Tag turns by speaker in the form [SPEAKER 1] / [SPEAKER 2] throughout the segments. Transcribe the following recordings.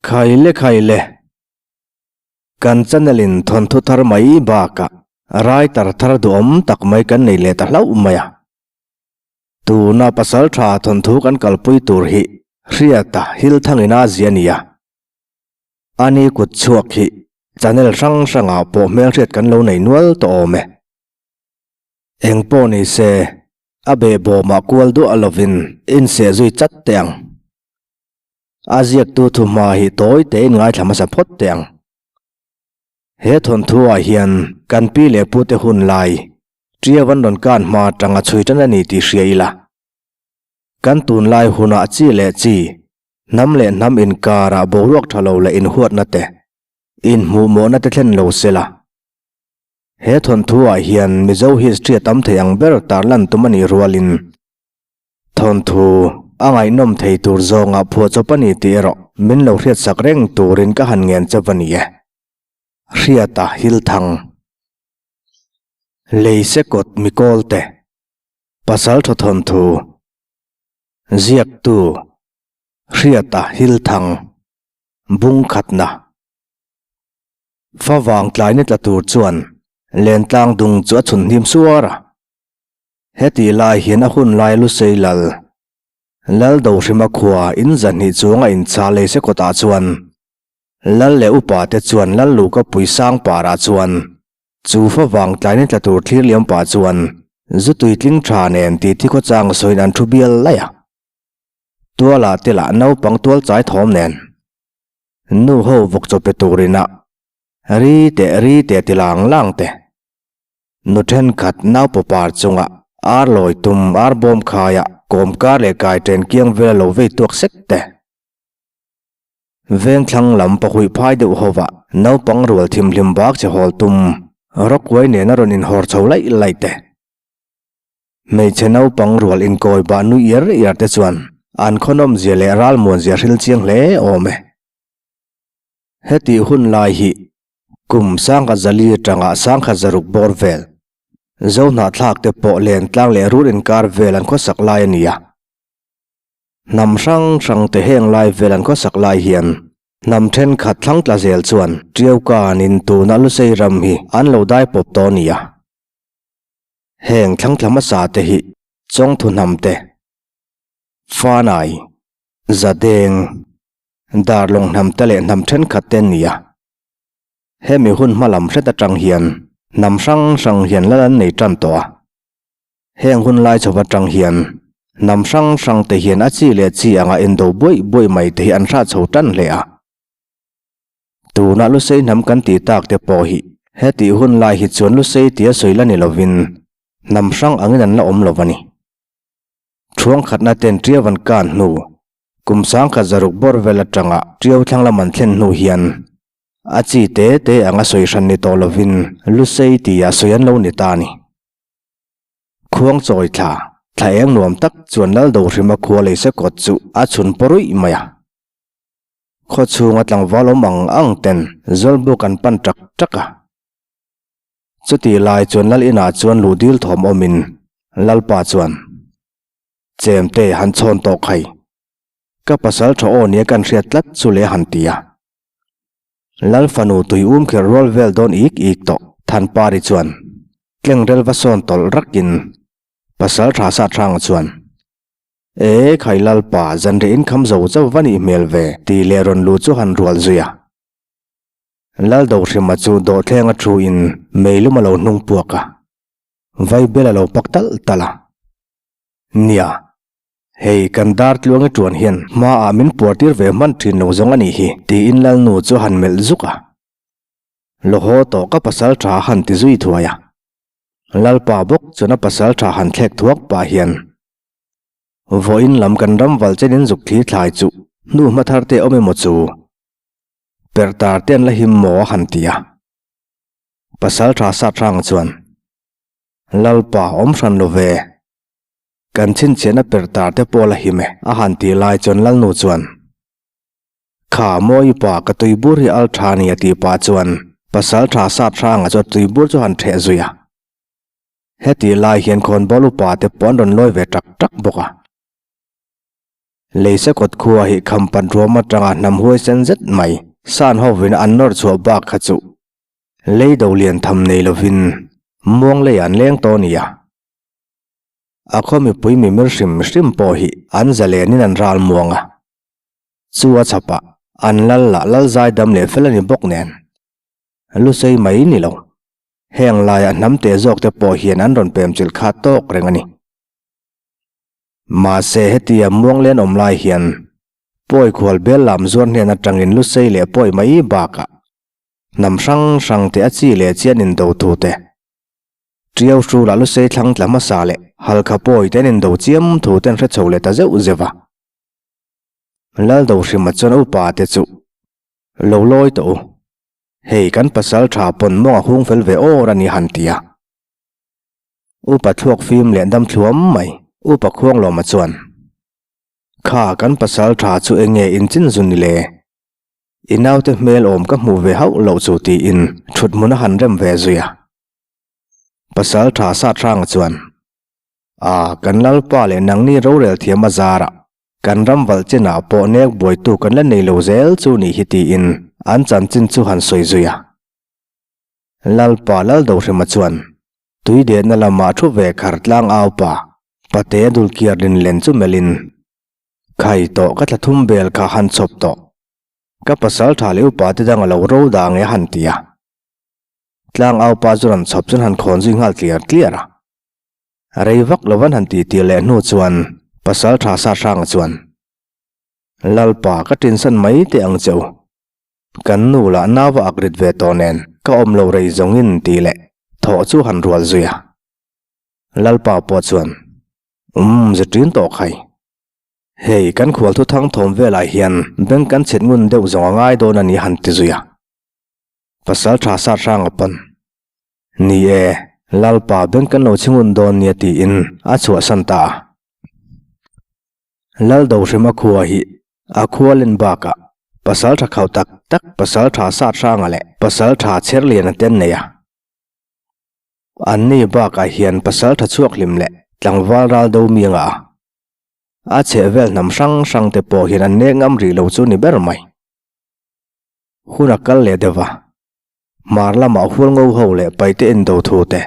[SPEAKER 1] Khaile khaile. Kan channel in thawnthu thar mai bakah writer thar duhawm tak mai kan nei leh ta hlauh mai a. Tuna pasal tha thawnthu kan kalpui tur hi Hriata Hilthangin a zia nia. Ani kut chhuak hi channel hrang hrangah pawh hmelhriat kan lo nei nual tawh awm e. Eng pawh ni se, a behbawmah kual duah lovin inseh zui chat teh ang. A ziaktu thuhma hi tawi tein ngaithla hmasa phawt teh ang. He thawnthuah hian kan pi leh pute hun lai Ṭiau an rawn kan hma atanga chhui tan a ni tih hria ila. Kan tunlai hunah chi leh chi, hnam leh hnam inkarah boruak tha lo leh inhuatna te, inhmuhmawhna te thlen lo sela. He thawnthuah hian Mizo history a tam thei ang ber tarlan tum a nih rualin, Thawnthu a ngaihnawm thei tur zawngah phuahchawp a ni tih erawh min lo hriatsak reng turin ka han ngen chauh a ni e. Hriata Hilthang. Lei Sekawt Mikawlte. Pasal tha thawnthu. Ziaktu. Hriata Hilthang. Bungkhatna. Favang tlai ni tla tur chuan Lentlang dung chu a chhun hnim suar a. Heti lai hian a hun lai Lusei lal, Lal Dohrima khua in zahnih chuang a inchah lei se kawtah chuan Lal leh upa te chuan Lal Luka pui sang parah chuan chu favang tlai ni tla tur thlir liam pah chuan zu tui tling tha nen ti thi khawchang sawiin an thu bial laih a. Tualah te lah naupang tual chai thawm nen nu ho vawk chaw pe turin a ri teh ri teh ti lang lang te. Nu thenkhat naupawpar chunga ar lawi tum ar bawm khaia kawm kar leh kai chen kiang vel a lo vei tuak sek te. Veng thlang lam pahuih phai deuh hovah naupang rual thimhlim bak che hawl tum rawkuai nen a rawn inhawr chho laih laih te. Hmeichhe naupang rual inkawi bah nui iar iar te chuan an khawnawmzia leh ralmuanzia hril chiang hle awm e. Hetih hun lai hi Kum sangkhat zali atanga sangkhat zaruk bawr vel, Zo hnahthlak te pawh len tlang leh rul inkar vel an khawsak lai a ni a. Hnam hrang hrang te heng lai vel an khawsak lai hian hnam thenkhat thlang tla zel chuan Ṭiaukanin tuna Lusei ram hi an lo dai pawp tawh a ni a. Heng thlang tla hmasa te hi Chawngthu hnam te, Fanai, Zadeng, Darlawng hnam te leh hnam thenkhat te an ni a. Hemi hun hma lam hret atang hian hnam hrang hrang hian lal an nei tan tawh a. Heng hun lai chho atang hian hnam hrang hrang te hian a chi leh chi anga indo buaih buaih mai te hi an hrah chho tan hle a. Tunah Lusei hnam kan tih tak te pawh hi hetih hun lai hi chuan Lusei tia sawi la ni lovin hnam hrang angin an la awm lo a ni. Thuang khatna ten ṭiau an kan hnu kum sangkhat zaruk bawr vel atanga ṭiau thlang lam an thlen hnu hian A chi te te anga sawi hran ni tawh lovin Lusei tia sawi an lo ni ta a ni. Khuang chawi thla, thla eng nuam tak chuan Lal Dohrima khua lei se kawt chu a chhun paw ruih mai a. Khaw chhunga tlangval awm ang ang ten Zawlbuk an pan tak tak a. Chutih lai chuan Lal inah chuan luh dil thawm awmin Lalpa chuan, Chemte han chhawn tawh khai. Ka pasal tha aw nia kan hriat tlat chu le han ti a. Lal fanu tui um kher rual vel dawn ik ik tawh Thanpari chuan tlengrel va sawn tawlh rakin pasal tha sa hrang chuan E khai Lalpa zanriah in kham zo chauh va nih hmel ve tih leh rawn lu chu han rual zui a. Lal Dohrima chu dawhthleng a thu in meilum a lo hnung puak a, vaibel a lo pak talh talh a. Nia. Hei, kan dar tluangi tuan hian hmaah min puar tir ve hman thin lo zawng a nih hi, tiin Lalnu chu a han melh zuk a. Lawhaw tawh ka pasal tha a han ti zui thuai a. Lalpa bawk chuan a pasal tha han thlek thuak pah hian, Vawiin lam kan ram val chen in zuk thli thlai chu hnu hma thar te awm emaw chu? Perh tar te an la him maw a han ti a. Pasal tha sat hrang chuan, Lalpa awm hran lo ve. Kan chhinchhiahna per tar te pawh la him e, a han tih lai chuan Lalnu chuan, Kha mawi pa ka tuibur hi al tha ni a tih pah chuan pasal tha sat hrangah chuan tuibur chu han theh zui a. Hetih lai hian khawnbawl upa te pawh an rawn lawi ve tak tak bawk a. Leisakawt khua hi khampat ruam atanga hnam huaisen zet mai san hovin an nawr chhuah bak kha chu lei do lian tham nei lovin muang leiah an leng tawh a ni a. A khaw mipui mimir hrim hrim pawh hi an zalenin an ral muang a. Chu a chhapah an lal lah lal zai dam leh fel a ni bawk nen. Lusei mai ni lo. Heng laiah hnam teh zawk te pawh hian an rawn pem chilh kha tawk reng a ni. Mahse hetia muang len awm lai hian pawi khual bel lam zuar hnen atangin lusei leh pawi mai bakah hnam hrang hrang te a chi leh chian indo thu te Ṭiau hrulah lusei thlang tla hmasa leh halkha pawi te an indo chiam thu te an hre chho leh ta zeuh zeuh a. Laldo hrima chuan upa te chu lo lawi tawh u. Hei kan pasal tha pawn mawng a hung fel ve awr a ni han ti a. Upa thluak fim leh dam thluam mai Upa Khuanglawma chuan, Kha kan pasal tha chu eng nge in chin zu ni le? I naute hmel awm ka hmuh ve hauh loh chu tiin thut hmun a han rem ve zui a. Pasal tha sat hranga chuan, A, kan Lalpa leh nangni rorel thiam a zarah kan ram valh chinah pawh nek buaitu kan la nei lo zel chu nih hi tiin an chanchin chu han sawi zui a. Lalpa Laldohrima chuan tui dehna lamah thu ve khar tlang au pa Pate dulkiar rinlen chu melhin, Khai tawh ka thla thum bel kha han chhawp tawh. Ka pasal tha leh upa te dang a lo ro dah ang e han ti a. Tlang au pa chu rawn chhawp chuan han khawn zui nghal tliar tliar a. Rei vak lo van han tih tir leh hnu chuan pasal tha sa hranga chuan, Lalpa ka tinsan mai teh ang che u. Kan nu lah nau a ak rit ve tawh nen ka awm lo rei zawngin tih leh thawh chu han rual zui a. Lalpa pawh chuan, Umm ze ṭin tawh khai. Hei kan khual thu thang thawm velah hian beng kan chhit ngun deuh zawng a ngai dawn a ni han ti zui a. Pasal tha sat hrang a pawn. Ni e, Lalpa beng kan lo chhi ngun dawn nia tiin a chhuahsan ta a. Laldohrima khua hi a khua len bakah pasal tha khauh tak tak pasal tha sat hranga leh pasal tha chherliana te an nei a. Anni bakah hian pasal tha chhuak hlim leh tlangval ral do mi anga a. A chhehvel hnam hrang hrang te pawh hian an nek ngam rih lo chu ni ber mai. Hun a kal leh deuh a, hmar lamah hual ngo ho leh paite indo thu te.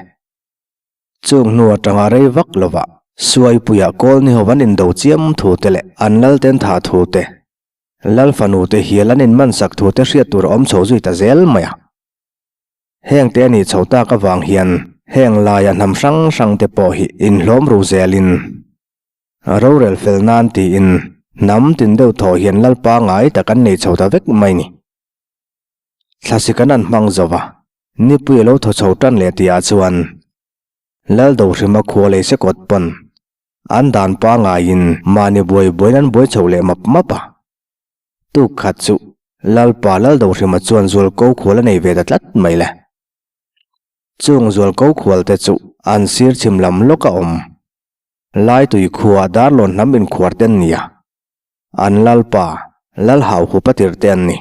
[SPEAKER 1] Chung hnu atanga rei vak lovah Suaipuiah Kawlni ho an indo chiam thu te leh an Lalten tha thu te, Lal fanu te hial an inmansak thu te hriat tur a awm chho zui ta zel mai a. Heng te a nih chho tak avang hian heng laia hnam hrang hrang te pawh hi inhlawm ru zelin Rorel fel nan tiin hnam tin deuh thaw hian Lalpa ngai tak an nei chho ta vek mai ni. Thlasik an an hmang zo va, nipui a lo thaw chho tan leh tihah chuan Laldohrima khua lei se kawt pawn an dan pangaiin mahni buai buaiin an buai chho leh map map a. Tuk khat chu Lalpa Laldohrima chuan zualko khual a nei ve ta tlat mai le. Chung zualko khual te chu an sir chhim lam lawk a awm. Laitui khua Darlawn hnam inkhuar te an ni a, an Lalpa, Lalhau hupa tir te an ni.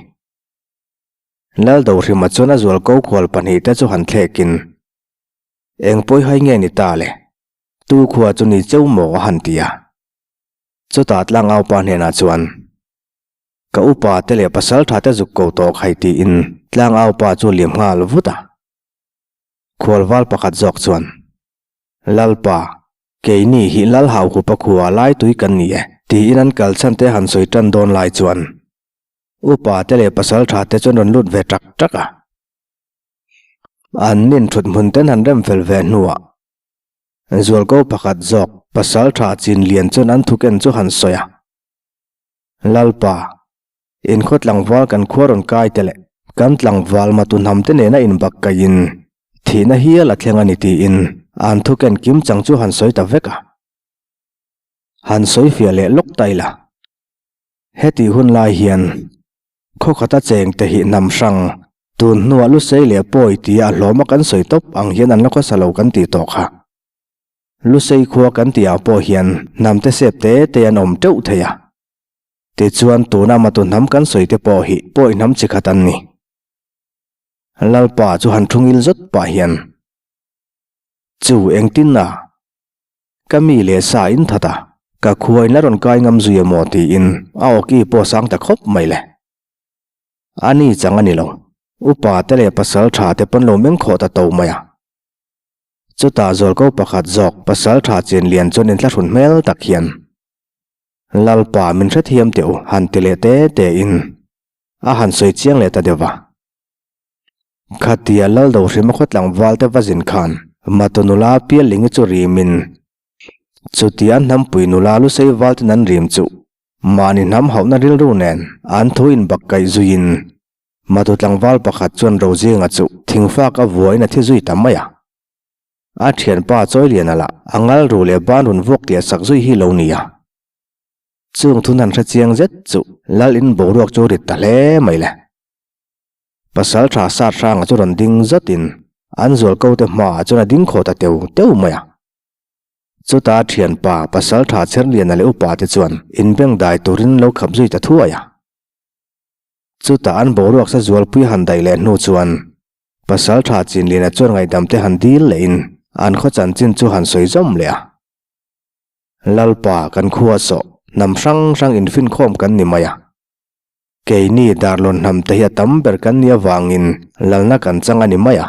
[SPEAKER 1] Laldohrima chuan a zualko khual pahnihte chu han thlekin, Eng pawihai nge ni ta le? Tu khua chu ni cheu maw a han ti a. Chutah tlangaupa hnenah chuan, Ka upa te leh pasaltha te zuk ko tawh khai tiin tlangaupa chu liam nghal vut a. Khualval pakhat zawk chuan, Lalpa, keini hi Lal Hauhupa khua laitui kan ni e, tiin an kal chhan te han sawi tan dawn lai chuan upa te leh pasal tha te chuan rawn lut ve tak tak a. An nin thut hmun ten han rem fel ve hnuah Zualko pakhat zawk pasal tha chin lian chuan an thuken chu han sawi a. Lalpa, inkhaw tlangval kan khua rawn kai te leh kan tlangval matu hnam te nena inbak kaiin thihna hial a thleng a ni tiin an thuken kim chang chu han sawi ta vek a. Han sawi fiah leh lawk ta ila. Hetih hun lai hian khaw khata cheng te hi hnam hrang tun hnuah lusei leh pawi tia a hlawma kan sawi tawp ang hian an la khawsa lo kan tih tawh kha. Lusei khua kan tih ah pawh hian hnam te sep te te an awm teuh thei a. Tichuan tuna matu hnam kan sawi te pawh hi pawi hnam chi khat an ni. Lalpa chu han thungil zawt pah hian, Chu engtin a? Ka mi leh sa in that a. Ka khua in la rawn kai ngam zui emaw tiin a awki pawh a sang ta khawp mai le. A ni chang a ni lo. Upa te leh pasal tha te pawn lo meng khawh ta to mai a. Chutah zualko pakhat zawk pasal tha chin lian chuan inthlahrun hmel tak hian, Lalpa min hrethiam teh u han ti leh te te in a han sawi chiang leh ta deuh va. Khatia Laldo hrima khaw tlangval te va zin khan Matu nula Piallingi chu rimin chutia hnampui nula Lusei valten an rim chu mahni hnam hauhna rilru nen an thu inbak kaih zuiin Matu tlangval pakhat chuan Rozinga chu thingfak a vuain a thi zui ta mai a. A thianpa Chawiliana lah a ngal ru leh ban run vuak tih a sak zui hi lo nia. Chung thun han hre chiang zet chu Lal in boruak chu rit ta hle mai le. Pasal tha sat hranga chu rawn ding zatin an zualko te hmaah chuan a ding khaw ta teu teu mai a. Chuta thianpa pasal tha Cherliana leh upa te chuan inbeng dai turin lo khap zui ta thuai a. Chutah an boruak sa zualpui han daih leh hnu chuan pasal tha Chinliana chuan ngaihdam te han dil lehin an khaw chanchin chu han sawi zawm leh a. Lalpa kan khua sawh hnam hrang hrang infinkhawm kan ni mai a. Keini Darlawn hnam te hi a tam ber kan nih avangin lalna kan chang a ni mai a.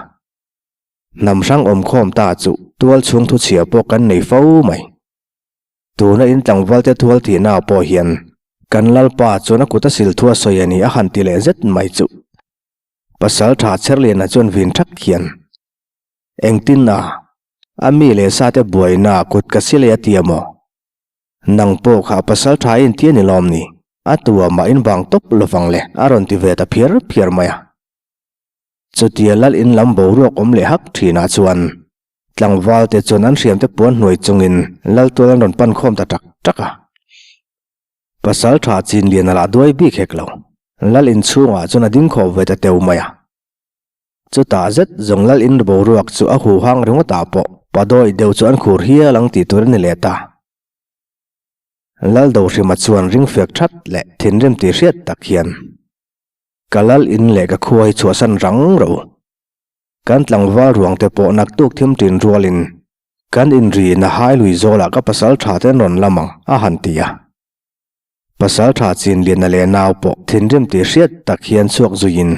[SPEAKER 1] Hnam hrang awmkhawm ta chu tual chhung thuchhia pawh kan nei fo mai. Tuna in tlangval te thual thihna ah pawh hian kan Lalpa chuan a kut a sil thu a sawi a ni a han ti leh zet mai chu. Pasal tha Cherliana chuan vin thak hian, Engtin a, a mi leh sa te buaina kut ka silei a ti a maw? Nang pawh kha pasal tha in ti a ni lawm ni? A tua mah in vang tawp lovang le a rawn ti ve ta phiar phiar mai a. Chutia lal in lam boruak awm leh hak thinah chuan tlangval te chuan an hriam te puan hnuai chungin lal tual an rawn pan khawm ta tak tak a. Pasal tha chin lian a lah duai bik hek lo. Lal in chhungah chuan a ding khawp ve ta teu mai a. Chutah zet zawng lal in boruak chu a huhang ringawtah pawh padawi deuh chu an khur hial ang tih tur a ni leh ta. Lal Dohrima chuan ring fek that leh thinrim tih hriat tak hian, Ka lal in leh ka khua hi chhuahsan rang ro. Kan tlangval ruang te pawh naktuk thim tin rualin kan inri na hai lui zawlah ka pasal tha te an rawn lam ang a han ti a. Pasal tha Chinliana leh nau pawh thinrim tih hriat tak hian chhuak zuiin,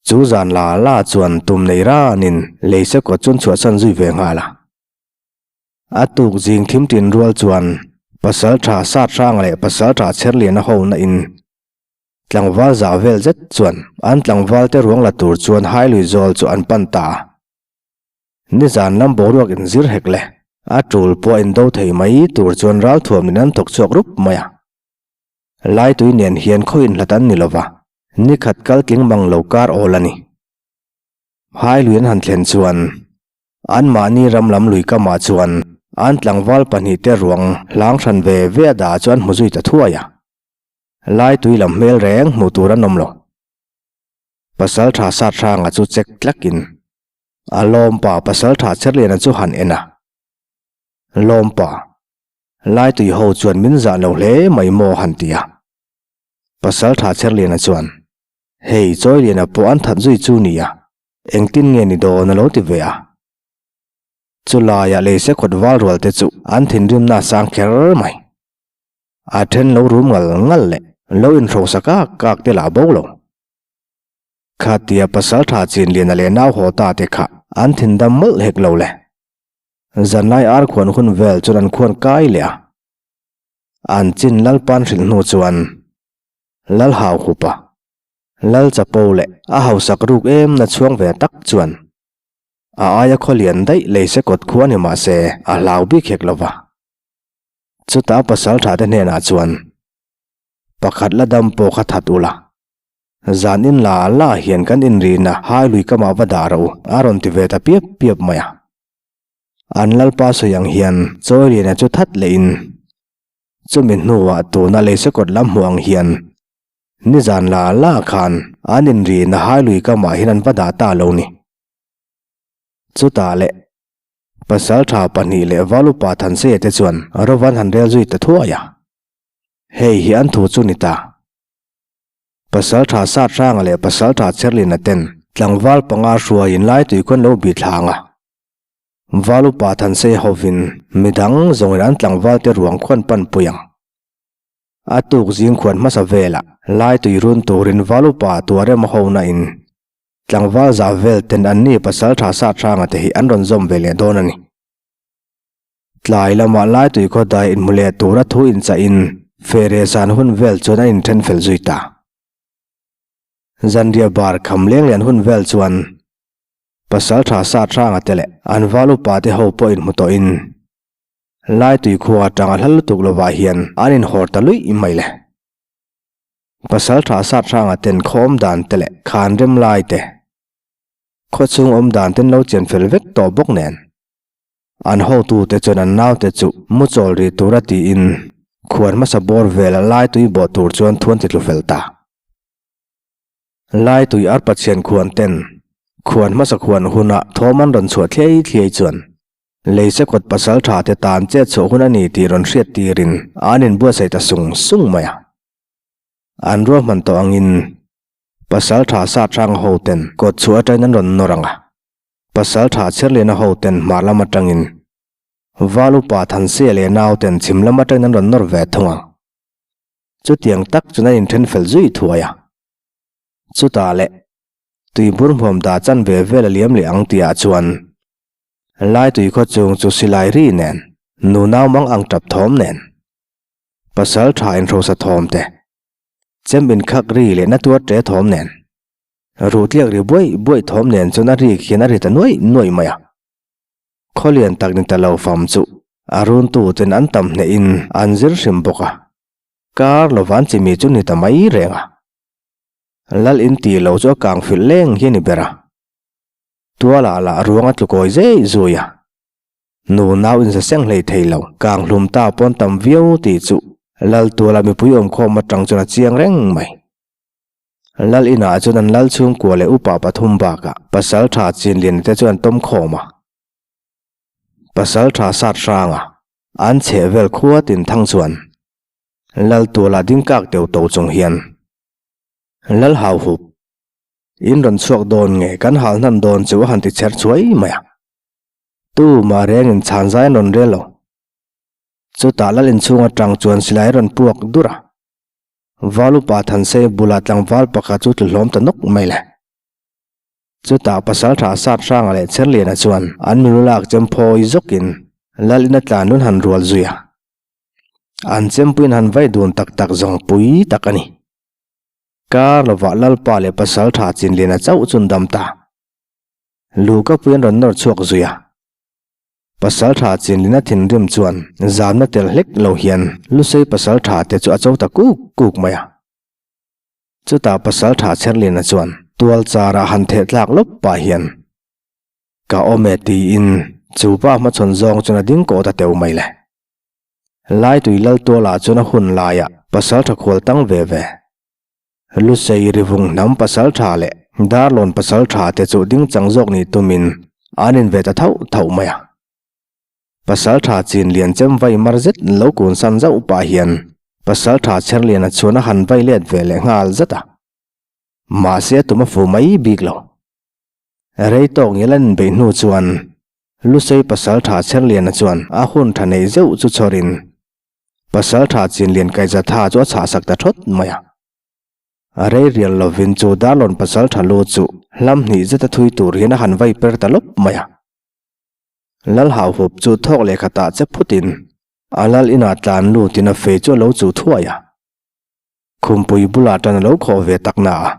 [SPEAKER 1] Chu zan la la chuan tum nei ranin lei se kawt chuan chhuahsan zui ve nghal a. A tuk zing thim tin rual chuan pasal tha sat hrang leh pasal tha Cherliana ho na in tlangval zah vel zet chuan an tlangval te ruang la tur chuan hai lui zawl chu an pan ta a. Nizan lam boruak in zir hek le a tul pawh a indo thei mai tur chuan ralthuam in an thawk chhuak rup mai a. Laitui nen hian khaw inhlat an ni lova, ni khat kal tling mang lo kar awl a ni. Hailui an han thlen chuan anmahni ram lam lui kamah chuan an tlangval pahnihte ruang hlang hran ve ve a dah chu an hmu zui ta thuai a. Laitui lam hmel reng hmuh tur an awm lo. Pasal tha sat hranga chu chek tlakin a lawmpa pasal tha Cherliana chu han en a. Lawmpa. Laitui ho chuan min zah lo hle mai maw han ti a. Pasaltha Cherliana chuan, Hei Chawiliana pawh an that zui chu nia, engtin nge ni dawn a lo ti ve a. Chulaiah leise khawt val rual te chu an thinrimna a sang kher mai. A then lo rum ngal ngal leh lo inhrosa kak kak te lah bo lo. Khatia Pasaltha Chinliana leh nau haw ta te kha an thindam mawlh hek lo le. Zanlai ar khuan hun vel chuan an khuan kai leh a. An chin Lalpan hrilh hnu chuan Lal hau hup a, Lal chapo leh a hausak ruk em na chhuang ve tak chuan a aia khaw lian daih lei se kawt khua ni mah se a hlau bik hek lo va. Chutah pasal tha te hnenah chuan pakhat la dam pawh kha that ula, zan in la la hian kan inrihna hai lui kamah va dah rawh u a rawn ti ve ta piap piap mai a. An lalpa sawi ang hian Chawiliana chu that lehin chumi hnuah tuna Leisekawt lam hmuh ang hian nizan la la khan an inrihna Hailui kamah hian an va dah ta lo ni. Chutah leh Pasaltha pahnih leh Valupa Thanseia te chuan Rovan han rel zui ta thuai a. Hei hi an thu chu ni ta. Pasaltha Sathranga leh Pasaltha Cherlina ten tlangval panga hruaiin Laitui khawn lo bih thlang a. Val upa Thansei hovin midang zawngin an tlangval te ruang khuan panpui ang. A tuk zing khuan hmasa velah lai tui run turin val upa Tuarem hona in tlangval zah vel ten an ni pasal tha sa hranga te hi an rawn zawm ve leh dawn a ni. Tlai lamah lai tui khaw dai inhmu leh tura thu inchah in feh zan hun vel chuan an inthen fel zui ta. Zanriah bar kham leng lian hun vel chuan pasal tha sa hranga te leh an val upa te ho pawh inhmu tawh in lai tui khua atang a hla lutuk lovah hian an inhawr ta luih mai le. Pasal tha sa hranga ten khaw awm dan te leh khan rem lai te khaw chhung awm dan ten lo chian fel vek tawh bawk nen. An hotute chuan an naute chu mu chawl rih tura tiin khuan hmasa bawr vela lai tui bawh tur chuan thu an ti tlu fel ta. Lai tui arpa chhian khuan ten khuan hmasa khuan hunah thawm an rawn chhuah thliai thliai chuan lei sekawt pasal tha te tan chet chhuah hun a ni tih rawn hriat tirin an inbuatsaih ta sung sung mai a. An ruahman tawh angin pasal tha sa hrang hoten kawt chhuah atangin an rawn nawr ang a. Pasal tha Chherliana ho ten hmar lam atangin Val upa Thansia leh nau ten chhim lam atangin an rawn nawr ve thung ang. Chutiang tak chuan an inthen fel zui thuai a. Chutah leh tuibur hmuam dah chan ve vel a liam leh ang tihah chuan lai tui khaw chung chu silai ri nen, nunau mang ang tap thawm nen, pasal tha inhrosa thawm te, chem inkhak ri leh na tuar ṭe thawm nen, Ruhtliak ri buaih buaih thawm nen chuan a rik hian a ri ta nuaih nuaih mai a. Khawlian tak ni ta lo fam chu a runtu ten an tam hnehin an zir hrim bawk a. Kar lova an chimi chu ni ta mai reng a. Lal in tih lo chu a kang filh leng hi a ni ber a. Tualah lah ruang a tlukawi zeih zui a. Nu nau in sa seng hlei thei lo, kang hlum ta pawn tam viau tih chu Lal tuala mipui awmkhawm atang chuan a chiang reng mai. Lal inah chuan an lal chhungkua leh upa pathum bakah pasal tha Chinliana te chuan tawm khawm a. Pasal tha sat hranga an chheh vel khua tin thang chuan Lal tuala ding kak deuh to chung hian Lal hau hup in rawn chhuak dawn nge kan hal hnan dawn chu a han ti chher chhuai mai a. Tu mah reng in chhan zai an rawn rel lo. Chutah lal inchhung atang chuan silai a rawn puak dur a. Valupa Thansei bulah tlangval pakhat chu tlu hlawm ta nawk mai le. Chutah pasaltha Sat Hranga leh Cherliana chuan an milu lak chem phawi zawkin Lal ina tlan nun han rual zui a. An chempuiin han vai dun tak tak zawng pui tak a ni. Kar lovah Lalpa leh pasaltha Chinliana chauh chun dam ta. Lukapui an rawn nawr chhuak zui a. Pasalṭha Chinlina thinrim chuan zamna tel hlek lo hian Lusei pasalṭha te chu a cho ta kuk kuk mai a. Chutah pasalṭha Cherlina chuan tual charah han theh tlak lawp pah hian Ka awm e tiin chu pa hmachhawn zawng chuan a ding kawh ta teu mai le. Laitui Laltualah chuan a hun laiah pasalṭha khual tang ve ve. Lusei rivung hnam pasalṭha leh Darlawn pasalṭha te chu ding chang zawk nih tumin an inve ta thauh thauh mai a. Pasalṭha chin lian chem vai mar zet lo kun san zauh pah hian pasalṭha Cherliana chuan a han vai let ve leh nghal zat a. Mahse a tum a fu mai bik lo. Rei tawk ngial an inbeih hnu chuan Lusei pasalṭha Cherliana chuan a hun ṭha neih zeuh chu chhawrin Pasalṭha Chinlian Kaizatha chu a chhahsak ta thawt mai a. A rei rial lovin chu Darlawn pasalṭha lu chu hlam hnih zeta thui tur hian a han vai per ta lawp mai a. Lal Hauhup chu thawk leh khatah che phutin a lal inah tlan lutin a fei chu a lo chuh thuai a. Khumpui bulah tan a lo khawh ve tak na a.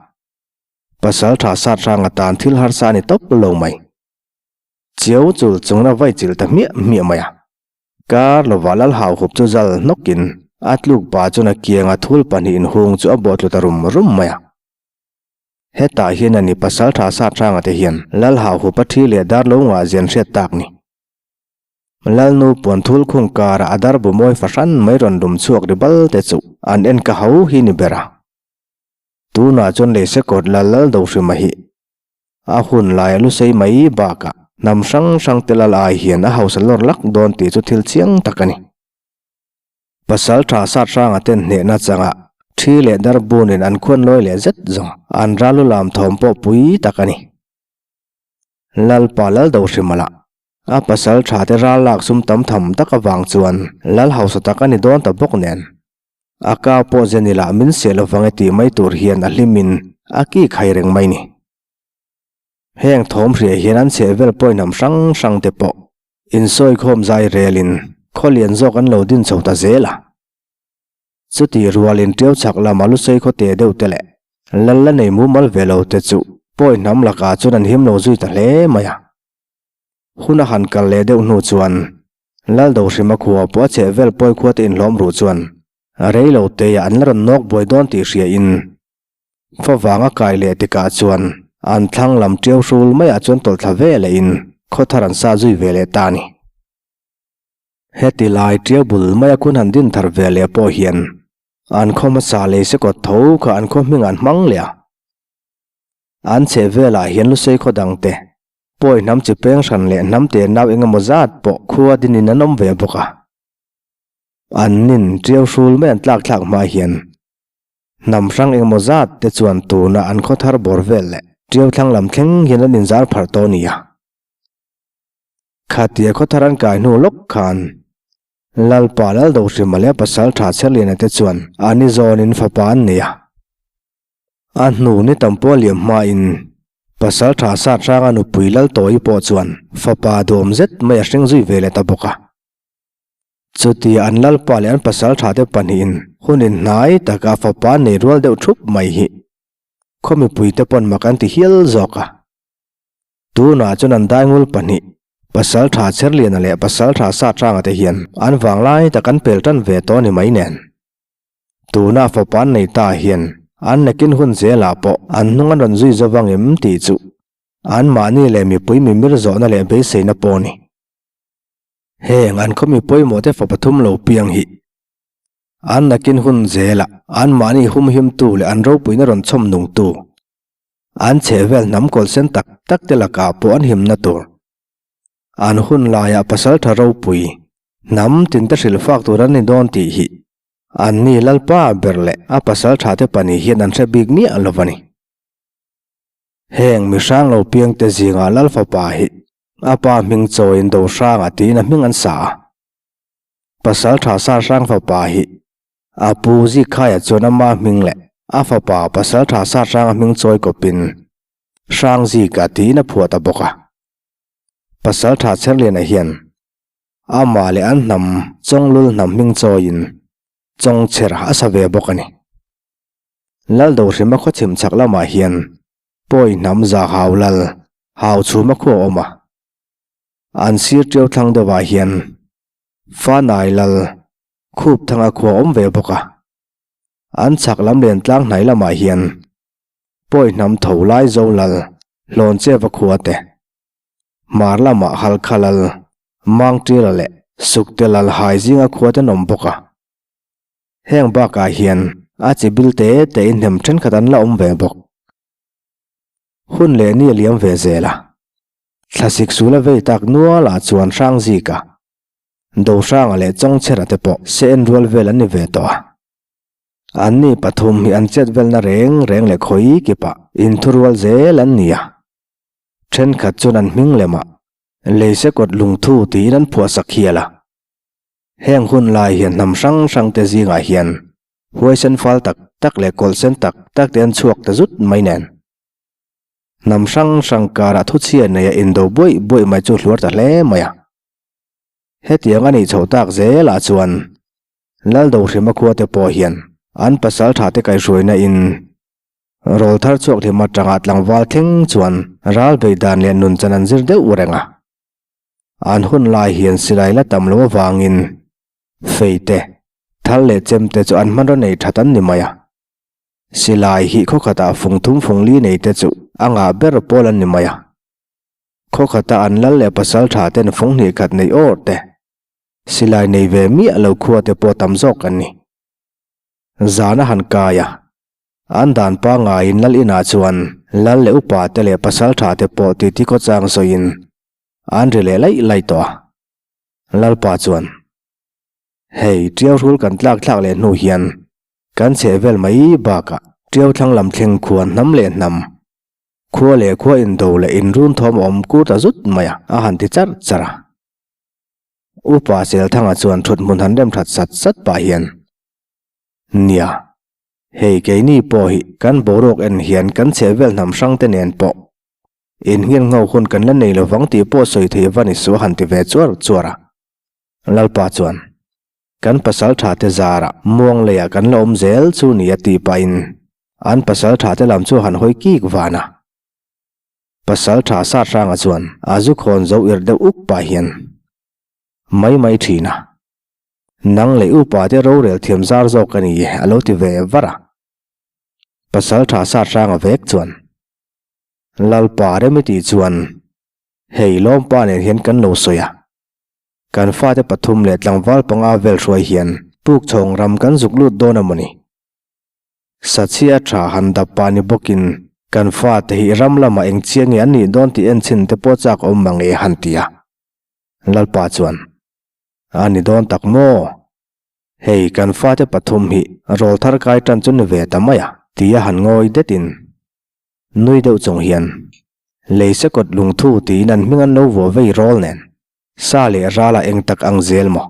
[SPEAKER 1] Pasalṭha sat hrang atan thil harsa a ni tawp lo mai. Chiau chul chungin a vai chilh ta hmiah hmiah mai a. Kar lovah lal hau hup chu zal hnawkin a tluk pa chuan a kianga thul pahnih inhung chu a bawh tlu ta rum rum mai a. Hetah hian a ni pasal tha sat hranga te hian lal hau hup a thi leh dar lo ngah zian hriat tak ni. Lalnu puan thul khung karah a dar bu mawi fahran mai rawn lum chhuak ri bal te chu an en ka ho hi ni ber a. Tunah chuan Leisekawt lal lal do hrima hi A hun laia lusei mai bakah hnam hrang hrang te lal ai hian a hausa lawr lak dawn tih chu thil chiang tak a ni. Pasal tha sat hranga ten hnehna changa thi leh dar bunin an khuan lawi leh zet zawng an ral lu lam thawm pawh pui tak a ni. Lalpa lal do hrim a lah. A pasal tha te ral lak sum tam tham tak avang chuan lal hausa tak a ni dawn ta bawk nen. A kau pawh Jenny lah min seh lovang e tih mai tur hian a hlimin a ki khai reng mai ni. Heng thawm hria hian an chheh vel pawi hnam hrang hrang te pawh insawikhawm zai relin khaw lian zawk an lo din chho ta zel a. Chutih rualin ṭiau chhak lama lusei khaw te deuh te leh lal la nei mumal ve lo te chu pawi hnam lakah chuan an him lo zui ta hle mai a. Hun a han kal leh deuh hnu chuan Laldohrima khua pawh a chheh vel pawi khua te inhlawm ruh chuan rei lo teiah an la rawn nawk buai dawn tih hriain Favang a kai leh tikah chuan an thlang lam ṭiau hrul maiah chuan tawlh thla ve lehin khaw thar an sa zui ve leh ta a ni. Heti lai ṭiau bul maia khun han din thar ve leh pawh hian an khaw hmasa lei se kawt tho kha an khaw hming an hmang leh a. An chheh velah hian lusei khaw dangte pawi hnam chi peng hran leh hnam te nau eng emaw zat pawh khua dinin an awm ve bawk a. An nin ṭiau hrul mai an tlak thlak hma hian hnam hrang eng emaw zat te chuan tuna an khaw thar bawr vel leh ṭiau thlang lam thleng hian an inzar pharh tawh a ni a. Khatia khawthar an kai hnu lawk khan Lalpa Laldohrima leh pasal tha Chherliana te chuan an i zawnin fapa an nei a. A hnu ni tam pawh liam hmain pasal tha sat hranga nupui Laltawi pawh chuan fapa duhawm zet mai a hring zui ve leh ta bawk a. Chutia an Lalpa leh an pasal tha te pahnihin hun inhnai taka fapa nei rual deuh thup mai hi khaw mipuite pawn mak an ti hial zawk a. Tunah chuan an daingul pahnih, Pasaltha Cherliana leh Pasaltha Satranga te hian an vanglai tak an pel tan ve tawh a ni mai nen. Tuna fapa an nei ta hian an nakin hun zelah pawh an hnung an rawn zui zo vang em tih chu anmahni leh mipui mimir zawhna leh beiseina pawh a ni. Heng an khaw mi pawimawh te fa pathum lo piang hi an nakin hun zelah anmahni humhimtu leh an ropuina rawn chhawm nungtu An chhehvel hnam kawlh sen tak tak te lakah pawh an himna tur. An hun laiah pasaltha ropui, hnam tin te hrilh fak tur an ni dawn tih hi anni Lalpa ber leh a pasaltha te pahnih hian an hre bik miah lo a ni. Heng mihrang lo piang te zingah Lal fapa hi a pa hming chawiin Dohranga tiin a hming an sa a. Pasaltha Sarhrang fapa hi A pu Zikhaia chuan ama hming leh a fapa Pasaltha Sahranga hming chawi kawpin Hrangzika tiin a phuah ta bawk a. Pasaltha Cherliana hian amah leh an hnam Chawnglul hnam hming chawiin Chawngcher a sa ve bawk a ni. Laldohrima khaw chhim chhak lamah hian Pawi hnam za hau lal hau chhuma khu a awm a. An sir ṭiau thlang deuhah hian Fanai lal Khup thanga khua awm ve bawk a. An chhak lam len tlang hnai lamah hian pawi hnam tho lai zo lal hlawn cheva khua te, hmar lamah halkha lal Mangtira leh Sukte lal hai zinga khua te an awm bawk a. Heng bakah hian a chi bil te te in hnem thenkhat an la awm ve bawk. Hun leh ni a liam ve zel a. Thlasik sul a vei tak nualah chuan Hrangzika Dohranga leh Chawngchhera te pawh se en rual vel an ni ve tawh a. Anni pathum hi an chet velna reng reng leh khawi kipah inthurual zel an ni a. Thenkhat chuan an hming lemah Leisekawt lungthu tiin an phuahsak hial a. Heng hun lai hian hnam hrang hrang te zingah hian huaisen fal tak tak leh kawlhsen tak tak te an chhuak ta zut mai nen. Hnam hrang hrang karah thuchhia neia indo buaih buaih mai chu hluar ta hle mai a. Hetiang a nih chhoh tak zelah chuan Laldohrima khua te pawh hian an pasal tha te kaihhruaina in rawl thar chhuak hlim atanga tlangval thleng chuan ral bei dan leh nun chan an zir deuh reng a. An hun lai hian silai la tam lo avangin fei te, thal leh chem te chu an hmanraw nei that an ni mai a. Silai hi khaw khatah fung thum fung li nei te chu a ngah ber pawl an ni mai a. Khaw khata an lal leh pasal tha ten fung hnih khat nei awr te, silai nei ve miah lo khua te pawh tam zawk an ni. Zan a han kai a, an dan pangaiin lal inah chuan lal leh upa te leh pasal tha te pawh titi khawchang sawiin an ri leh laih laih tawh a. Lalpa chuan, Hei, ṭiau hrul kan tlak thlak leh hnu hian kan chheh vel mai bakah ṭiau thlang lam thleng khuan hnam leh hnam. Khua leh khua indo leh inrun thawm a awm kur ta zut mai a, a han ti charh charh a. Upa Selthanga chuan thut hmun han rem that sat sat pah hian, Nia, hei keini pawh hi kan boruak en hian kan chhehvel hnam hrang te nen pawh innghen ngho hun kan la nei lovang tih pawh sawi thei va ni suh a han ti ve chuar chuar a. Lalpa chuan, Kan pasal tha te zarah muang leiah kan la awm zel chu ni a tih pahin an pasal tha te lam chu a han hawi kik van a. Pasal tha sat hranga chuan a zu khawn zo irh deuh uk pah hian mai mai thin a. Nang leh upa te rorel thiam zar zawk a ni e a lo ti ve var a. Pasal tha sat hranga vek chuan Lalpa rem i tih chuan hei lawmpa nen hian kan lo sawi a. Kan fate pathum leh tlangval panga vel hruai hian Pukchhawng ram kan zuk lut dawn a mawni? Sachhia tha han dap pah ni bawkin kan fate hi ram lamah eng chiang nge an nih dawn tih en chhin te pawh chak awm mang e han ti a. Lalpa chuan, A ni dawn tak maw? Hei kan fate pathum hi rawl thar kai tan chu ni ve ta mai a, tia han ngawi detin nui deuh chung hian lei sekawt lungthu tiin an hming an lo vuah vei rawl nen Sa leh rala eng tak ang zel maw?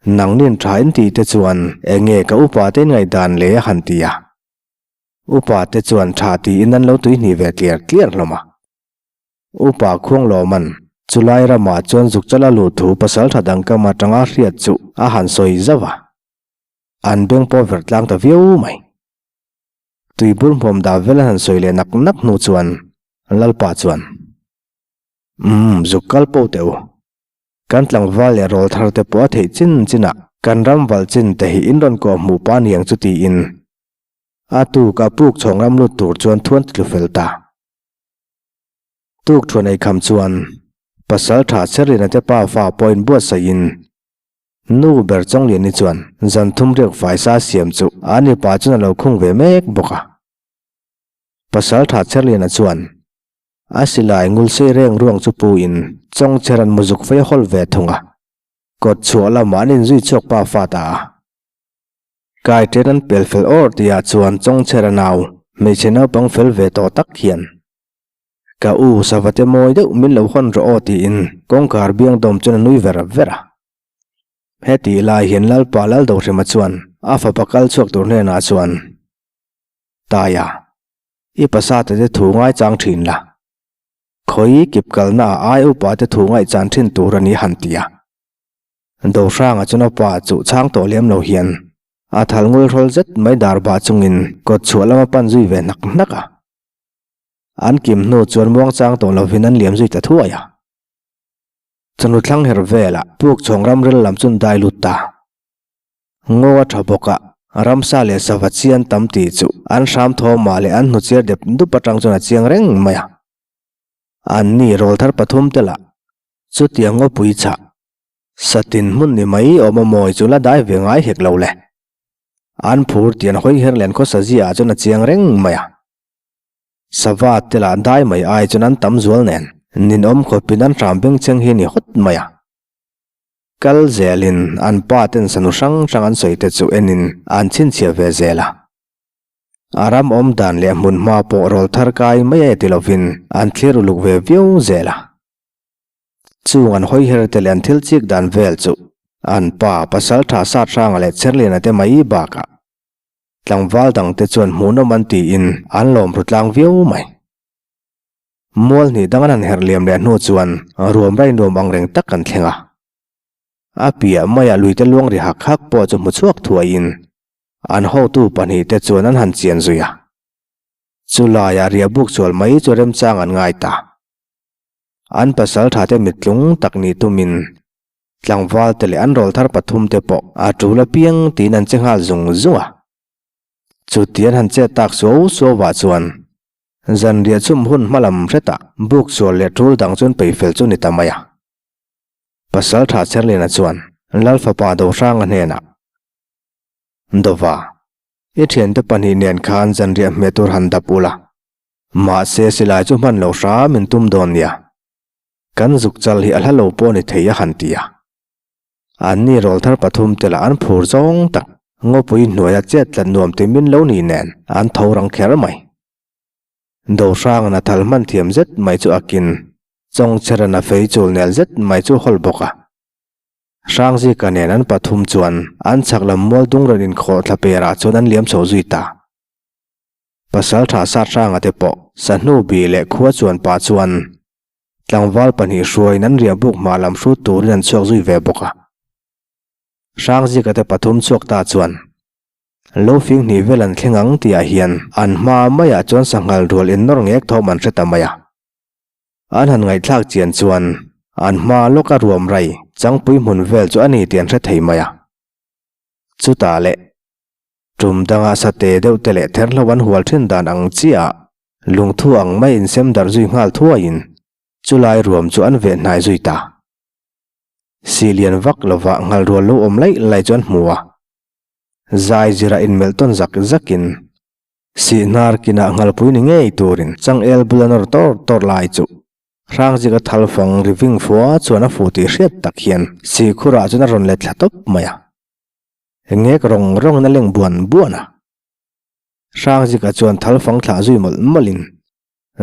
[SPEAKER 1] Nangnin tha in tih te chuan eng nge ka upa te ngaihdan le a han ti a. Upa te chuan tha tiin an lo tuihnih ve tliar tliar hlawm a. Upa Khuanglawman chulai ramah chuan zukchala luh thu pasaltha dang kam atanga hriat chu a han sawi zauh a. An beng pawh ver tlang ta viau mai. Tuibur hmuam dah vel an han sawi leh nak nak hnu chuan Lalpa chuan. Umm, zuk kal pawh teh u. Kan tlangval leh rawl thar te pawh a theih chin chin ah kan ram valh chin te hi in rawn kawh hmuh pah aniang chu tiin a tuk a puk chhawng ram lut tur chuan thuan ti tlu fel ta. Tuk thuan ei kham chuan pasal tha Cherlina te pa fa pawh in buatsaih in nu ber Chawngliani chuan zan thum riak faisa siam chu an mipa chuan a lo khung ve mek bawk a. Pasal tha Cherliana chuan A silai ngul sei reng ruang chu pu in Chawngcher an muzuk fei hawl ve thung a, kawt chhuah lamah an inzui chhuak pa fa ta a. Kai ṭen an pel fel awr tihah chuan Chawngcher a nau, hmeichhe naupang fel ve tawh tak hian, Ka u, savate mawi deuh min lo hawn rawh aw tiin kawngkhar biang dawm chuan a nui ver ver a. Hetih lai hian Lalpa Laldohrima chuan a fapa kal chhuak tur hnenah chuan, Taia, I pasate te thu ngaichang thin la. Khawi kip kalna ah ai upa te thu ngaihchan thin tur a ni han ti a. Dohranga chuan a pa chu chhang tawh lem lo hian a thal ngul hrawl zet mai dar bah chungin kawt chhuah lama pan zui ve hnak hnak a. An kim hnu chuan muangchang tawh lovin an liam zui ta thuai a. Chawhnu thlang her velah puk chhawng ramril lam chu an dai lut ta. Ngaw a tha bawk a, ramsa leh sava chian tam tih chu an hram thawmah leh an hnuchiar dep dup atang chuan a chiang reng mai a. An ni rawl thar pathum te lah chutiang ngawpui chhah satin hmun ni mai awm a mawi chu la dai ve ngai hek lo le. An phur tih an hawi her len khawsa ziaah chuan a chiang reng mai a. Sava te lah dai mai ai chuan an tam zual nen ninawm khawpin an hram bengchheng hi a ni hawt mai a. Kal zelin an pa ten sanu hrang hrang an sawi te chu enin an chhinchhiah ve zel a. A ram awm dan leh hmun hma pawh rawl thar kai mai e ti lovin an thlir uluk ve viau zel a. Chung an hawi her te leh an thil chik dan vel chu an pa pasal tha sat hranga leh Cherliana te mai bakah tlangval dang te chuan hmuhnawm an tiin an lawm ru tlang viau mai. Mual hnih dang an han herh liam leh hnu chuan ruam rai nuam ang reng tak an thleng a. A piah maiah luite luang ri hak hak pawh chu hmu chhuak thuaiin an hotu pahnihte chuan an han chian zui a. Chu laiah riah buk chual mai chu remchang an ngai ta. An pasal thate mittlung tak nih tumin tlangval te leh an rawl thar pathum te pawh a tul apiang tiin an che nghal zung zung a. Chuti an han chet tak suau suauah chuan Zanriah chhum hun hma lam hretah buk sual leh tul dang chuan peifel chu ni ta mai a. Pasal tha Cherliana chuan Lal fapa Dohranga hnenah, Dova, i thiante pahnih nen khan zanriah hmeh tur han dap ula, mahse silai chu hman lo hram in tum dawn nia. Kan zuk chal hi a hla lo pawh ni thei a han ti a. Anni rawl thar pathum te lah an phur zawng tak, ngawpui hnuaia chet tlat nuam ti min lo ni nen an tho rang kher mai. Dohranga'n a thal hman thiam zet mai chu a kin, Chawngchera'n a fei chul nel zet mai chu hawl bawk a. Hrangzika nen an pathum chuan an chhak lam mual dung rawn inkhawh thla perah chuan an liam chho zui ta. Pasaltha Sathranga te pawh sahnu bih leh khua chuan pah chuan tlangval pahnih hruaiin an riah buk hma lam hrut turin an chhuak zui ve bawk a. Hrangzika te pathum chhuak ta chuan lo fing hnih vel an thleng ang tihah hian an hma maiah chuan sanghal rual innawr ngek thawm an hre ta mai a. An han ngaihthlak chian chuan an hma lawka ruam rai changpui hmun vel chu a ni tih an hre thei mai a. Chutah leh tum danga sate deuh te leh therhlo an hual thin dan ang chiah lungthu ang mai insem darh zui nghal thuaiin chulai ruam chu an veh hnai zui ta. Si lian vak lova nghal rual lo awm laih laih chu an hmu a. Zai zira inmelh tawn zak zakin Sihnar kinah nghalpui ni ngei turin changel bula nawr tawr tawr lai chu Hrangzika thalfang ri ving fua chuan a fu tih hriat tak hian Sihkhurah chuan a rawn let thla tawp mai a. Ngek rawng rawngin a leng buan buan a. Hrangzika chuan thalfang thlah zui mawlh mawlhin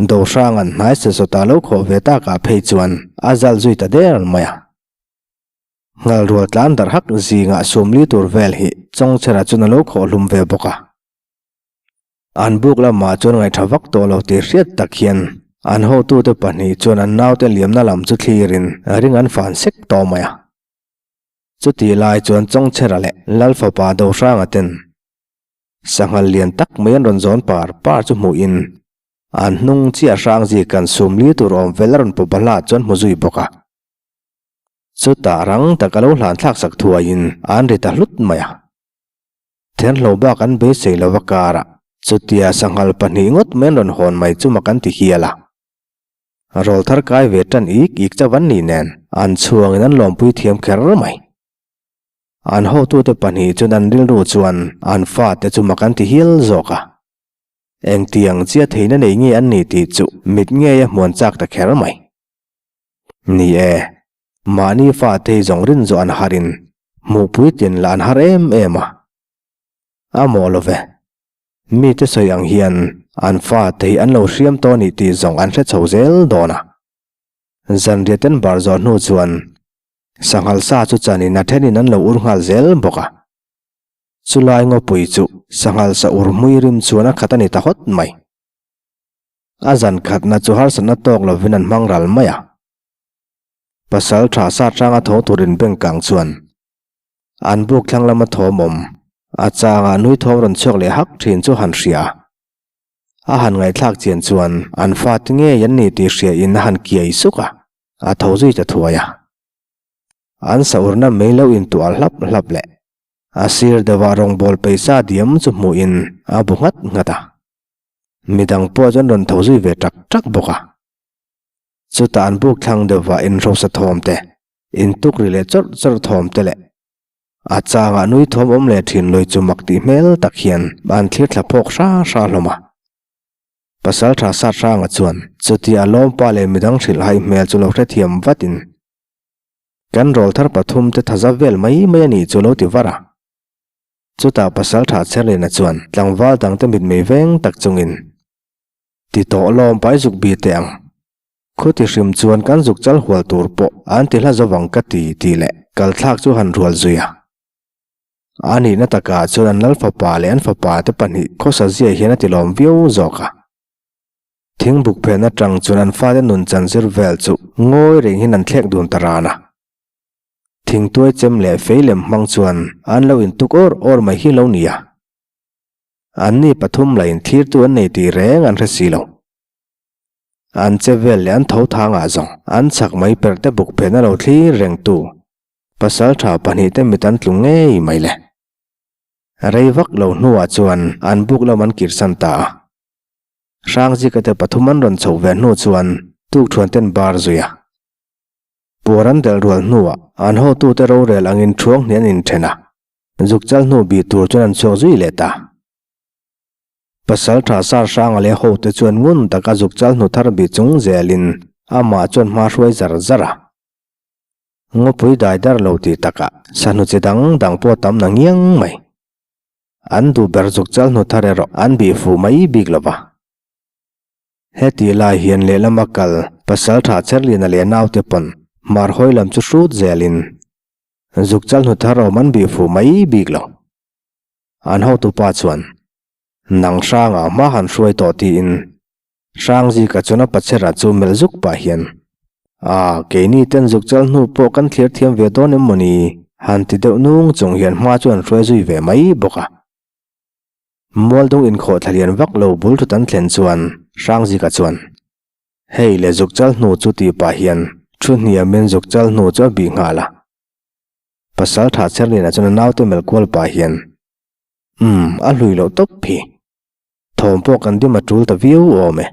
[SPEAKER 1] Dohranga'n hnai sesawta lo khawh ve takah phei chuan a zal zui ta der mai a. Nghalrual tlan darh hak zingah sumli tur vel hi Chawngchhera chuan a lo khawh hlum ve bawk a. An buk lamah chuan ngaihṭha vak tawh lo tih hriat tak hian an hotute pahnih chuan an naute liamna lam chu thlirin ring an fan sek tawh mai a. Chutih lai chuan Chawngchhera leh Lalfapa Dohranga ten sanghal lian tak mai an rawn zawn par par chu hmuhin an hnung chiah hrangzi kan sumli tur awm vel a rawn pu bahla chuan hmu zui bawk a. Chutah rang tak a lo hlan thlak sak thuaiin an ri ta hlut mai a. Thenhlo bak an beisei lo va karah chutia sanghal pahnih ngawt mai an rawn hawn mai chu mak an ti hial a. Rawl thar kai ve tan ik ik chauh an nih nen an chhuangin an lawmpui thiam kher mai. An hotute pahnih chuan an rilru chuan an fate chu mak an ti hial zawk a. Engtiang chiah theihna nei nge an ni tih chu mit ngei a hmuan chak ta kher mai. Ni e, Mahni fate hi zawng rin zawh an harin hmuhpui tin lah an har em em a. A mawh lo ve. Mite sawi ang hian an fate hi an lo hriam tawh a nih tih zawng an hre chho zel dawn a. Zanriah ten bar zawh hnu chuan sanghal sa chu chanin a thenin an lo ur nghal zel bawk a. Chulai ngawpui chu sanghal sa ur hmui rim chuan a khat a ni ta hawt mai. A zan khatna chu harsatna tawk lovin an hmang ral mai a. Pasal tha sa tanga tho turin bank kang chuan an buk thlang lama thawm awm a changah nui thawm rawn chhuak leh hak thin chu han hria. A han ngaihthlak chian chuan an fate ngei an ni tih hria in a han kiai suk a, a tho zui ta thuai a. An saurna mei lo intuah hlap hlap leh a sir deuhah rawngbawl peisa diam chu hmuhin a bu nghat nghat a. Midang pawh chuan rawn tho zui ve tak tak bawk a. Chutah an buk thlang deuhva inhrosa thawm te, intuk ri leh chawrh chawrh thawm te leh a changah nui thawm awm leh thin lui chu mak tih hmel tak hian an thlir thla phawk hra hra hlawm a. Pasal tha sat hranga chuan chutia lawmpa leh midang hrilh hai hmel chu lo hrethiam vatin kan rawl thar pathum te thaza vel mai mai a nih chu lo ti var a. Chutah pasal tha Cherlina chuan tlangval dangte mitmei veng tak chungin Ti tawh lawm pai zuk bi teh ang. Khuti hrim chuan kan zuk chal hual tur pawh an ti hla zo vang ka ti tih leh kal thlak chu han rual zui a. A nihna takah chuan an lal fapa leh an fapa te pahnih khawsa zia hian a ti lawm viau zawk a. Thingbuk phen atang chuan an fate nun chan zir vel chu ngawi reng hian an thlek dun ta ran a. Thingtuai chem leh fei lem hmang chuan an lo intuk awr awr mai hi lo ni a. Anni pathum lain thirtu an nei tih reng an hre si lo. An che vel leh an tho thangah zawng an chak mai perh te buk phen a lo thlir rengtu pasal tha pahnih te mit an tlu ngei mai le. Rei vak lo hnuah chuan an buk lam an kirsan ta a. Hrangzika te pathum an rawn chhoh ve hnu chuan tukthuan ten bar zui a. Puar an delh rual hnuah an hotute rorel angin thuang hnih an inthen a. Zuk chal hnu bih tur chuan an chhuak zui leh ta. Pasal tha sar hranga leh hote chuan ngun taka zuk chal hnu thar bih chung zelin amah chuan hma hruai zar zar a. Ngawpui dai dar lo tih takah sahnu chi dang dang pawh tam na ngiang mai. An duh ber zuk chal hnu thar erawh an bih fuh mai bik lo va. Heti lai hian lehlama kal Pasaltha Cherliana leh naute pawn hmar hawi lam chu hrut zelin zuk chal hnu thar awm an bih fuh mai bik lo. An hotupa chuan nang hrangah hma han hruai tawh tiin Hrangzika chuan a pachera chu melh zuk pah hian A, keini ten zuk chal hnu pawh kan thlir thiam ve dawn em mawni? han ti deuh nung chung hian hma chu an hruai zui ve mai bawk a. Mualdung inkhawh thla lian vak lo bul thut an thlen chuan Hrangzika chuan Hei le zuk chal hnu chu tih pah hian thu hniamin zuk chal hnu chu a bih nghal a. Pasal tha Cherliana chuan a naute melh kual pah hian Umm, a hlui loh tawp hi. Thawm pawh kan dim a tul ta viau awm e.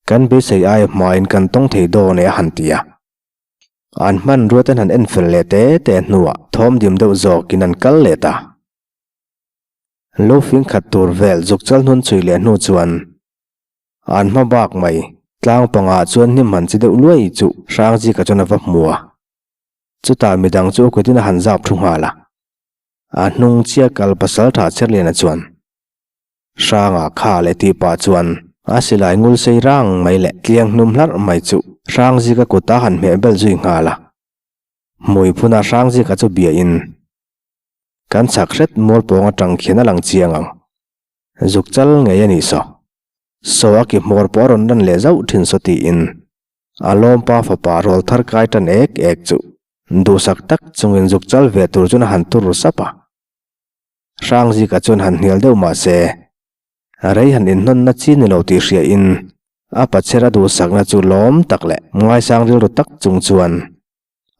[SPEAKER 1] Kan beisei aia hmain kan tawng thei dawn e a han ti a. An hmanrua ten han en fel leh te te hnuah thawm dim deuh zawkin an kal leh ta. Lo fing khat tur vel zuk chal hnun chhui leh hnu chuan an hma bak mai tlang pangah chuan hnim han chi deuh luai chu Hrangzika chuan a va hmu a. Chutah midang chu a kutin a han zap thu nghal a. A hnung chiah kal pasaltha Cherliana chuan Hranga kha leh tih pah chuan a silai ngul sei rang mai leh tliang hnum hlarh mai chu Hrangzika kut a han hmeh bel zui nghal a. Hmui phunah Hrangzika chu biain kan chhak hret mual pawng atang khian a lang chiang ang. Zuk chal ngei a nih saw. Saw a ki hmawr pawh a rawn lan leh zauh thin saw tiin a lawmpa fapa rawl thar kai tan ek ek chu duhsak tak chungin zuk chal ve tur chuan a han tur ru sap a. Hrangzika chuan han hnial deuh mah se, rei han inhnawnna chi ni lo tih hriain a pachher a duhsakna chu lawm tak leh ngaisang rilru tak chung chuan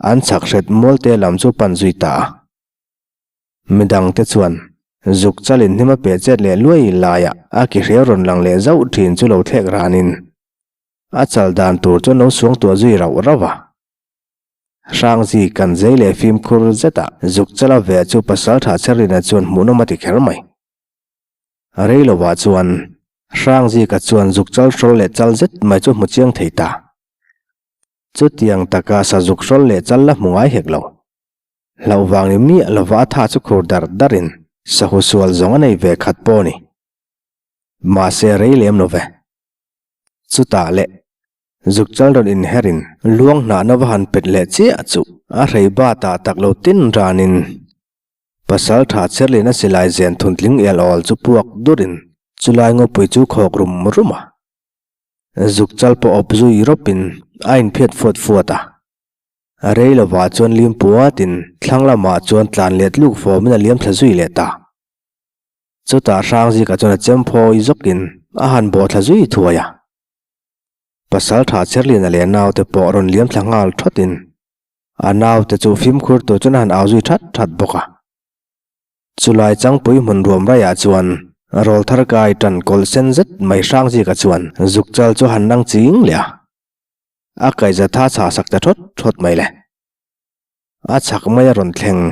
[SPEAKER 1] an chhak hret mualte lam chu pan zui ta a. Midangte chuan zuk chalin hnim a peh chet leh luai laiah a ki hriau rawn lang leh zauh thin chu lo thlek ranin a chal dan tur chuan lo suangtuah zui rauh rauh a. Hrangzi kan zei leh fimkhur zeta zuk chala ve chu Pasaltha Cherlina chuan hmuhnawm a ti kher mai. Rei lovah chuan Hrangzika chuan zuk chal hrawl leh chal zet mai chu hmu chiang thei ta. Chutiang taka sa zuk hrawl leh chal la hmu ngai hek lo. Hlauh vang ni miah lova a tha chu khur dar darin sahu sual zawng a nei ve khat pawh a ni. Mahse rei lem lo ve. Chutah leh Zuk chal rawn inherin luang hnahna va han pet leh chiah chu a hrei bat ah tak lo tin ranin pasal tha Cherlina silai zen thuntling el awl chu puak durin chulai ngawpui chu khawk rum rum a. Zuk chal pawh awp zui rawpin a inphiat fuat fuat a. A rei lovah chuan lim puatin thlang lamah chuan tlan let luk fawmin a liam thla zui leh ta. Chutah Hrangzika chuan a chem phawi zawkin a han bawh thla zui thuai a. Pasal tha Cherliana leh naute pawh rawn liam thla nghal thawtin a naute chu fimkhur tur chuan a han au zui that that bawk a. Chulai changpui hmun ruam raiah chuan rawl thar kai tan kawlh sen zet mai Hrangzika chuan zuk chal chu a han nang ching leh a, a kaihza tha chhah sak ta thawt thawt mai le. A chhak mai a rawn thleng,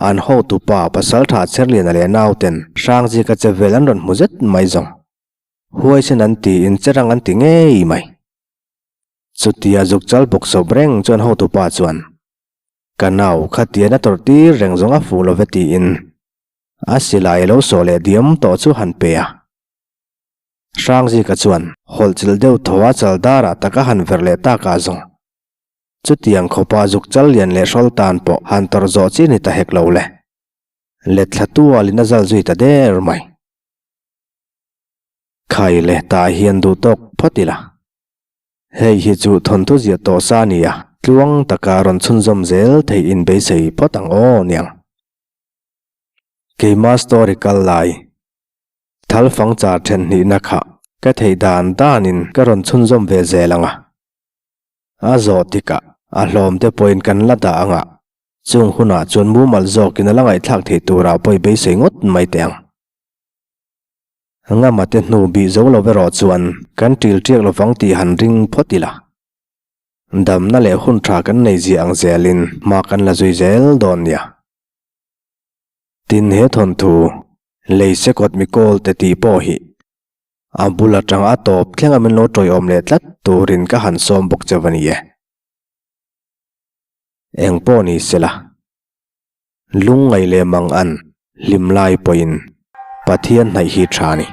[SPEAKER 1] an hotupa Pasal tha Cherliana leh nauten Hrangzika che vel an rawn hmu zet mai zawng. Huaisen an tiin cherang an ti ngei mai. Chutia zuk chal bawk sawp reng chuan hotupa chuan, Ka nau, khatian a tawrh tir reng zawng a fuh lo ve tiin a silai lo sawh leh diam tawh chu han pe a. Hrangzika chuan hawlh chilh deuh thaw a chal darah tak a han verh leh takah zawng. Chutiang khawpa zuk chal lian leh hrawl tan pawh han tawrh zawh chi ni ta hek lo le. Let thla tualin a zal zui ta der mai. Khai leh tah hian duh tawk phawt ila. Hei hi chu thawnthu ziah tawh sa a ni a, tluang taka rawn chhunzawm zel theih in beisei phawt ang aw niang. Keima story kal lai, thal fang char then hnihna kha ka theih dan danin ka rawn chhunzawm ve zel ang a. A zawh tikah a hlawm te pawhin kan la dah ang a, chung hunah chuan mumal zawkin a la ngaihthlak theih turah pawh i beisei ngawt mai teh ang. Ngama te hnu bih zo lo erawh chuan kan ṭil ṭiak lovang tih han ring phawt ila. Damna leh hun ṭha kan nei ziah ang zelin hma kan la zui zel dawn nia. Tin he thawnthu, lei sekawt mi kawl te tih pawh hi a bul aṭang a tawp thleng a min lo ṭawiawm leh tlat turin ka han sawm bawk che va ni e. Eng pawh ni sela. Lungngaih leh mang an hlim lai pawhin Pathian hnaih hi tha a ni.